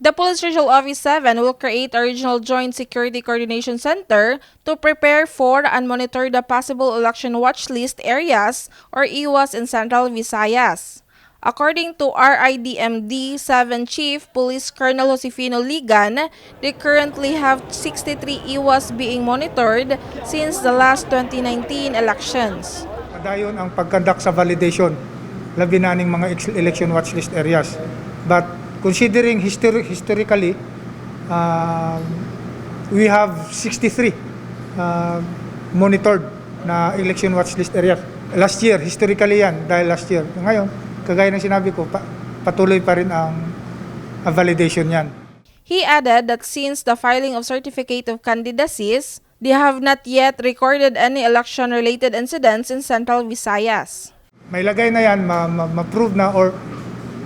The Police Regional Office 7 will create a Regional Joint Security Coordination Center to prepare for and monitor the possible election watch list areas or EWAS in Central Visayas. According to RIDMD 7 Chief Police Colonel Josefino Ligan, they currently have 63 EWAS being monitored since the last 2019 elections. Dayon ang pagkandak sa validation, labi na ning mga election watch list areas. But considering historically, we have 63 monitored na election watch list areas. Last year, historically yan, dahil last year. Ngayon, kagaya ng sinabi ko, patuloy pa rin ang validation yan. He added that since the filing of certificate of candidacies, they have not yet recorded any election-related incidents in Central Visayas. May lagay na yan, ma-prove na or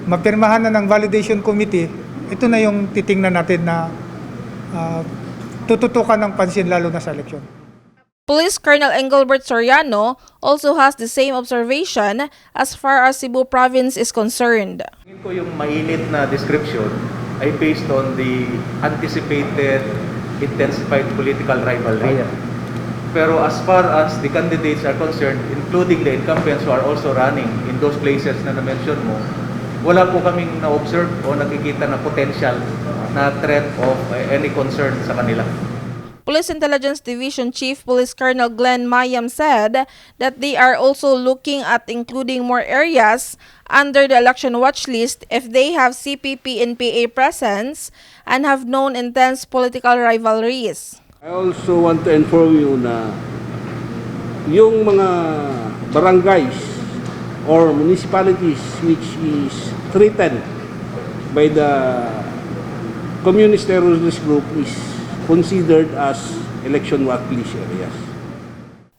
mapirmahan na ng validation committee, ito na yung titingnan natin na tututukan ng pansin lalo na sa eleksyon. Police Colonel Engelbert Soriano also has the same observation as far as Cebu Province is concerned. Tingin ko yung mainit na description ay based on the anticipated intensified political rivalry. Pero as far as the candidates are concerned, including the incumbents who are also running in those places na na-mention mo, wala po kaming na-observe o nakikita na potential na threat of any concern sa kanila. Police Intelligence Division Chief Police Colonel Glenn Mayam said that they are also looking at including more areas under the election watch list if they have CPP-NPA presence and have known intense political rivalries. I also want to inform you na yung mga barangays or municipalities which is threatened by the communist terrorist group is considered as election watch list areas.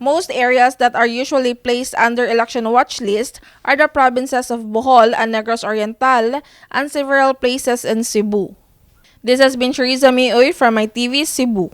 Most areas that are usually placed under election watch list are the provinces of Bohol and Negros Oriental and several places in Cebu. This has been Sheriza Uy from 𝗍𝗲𝗀𝗁 Cebu.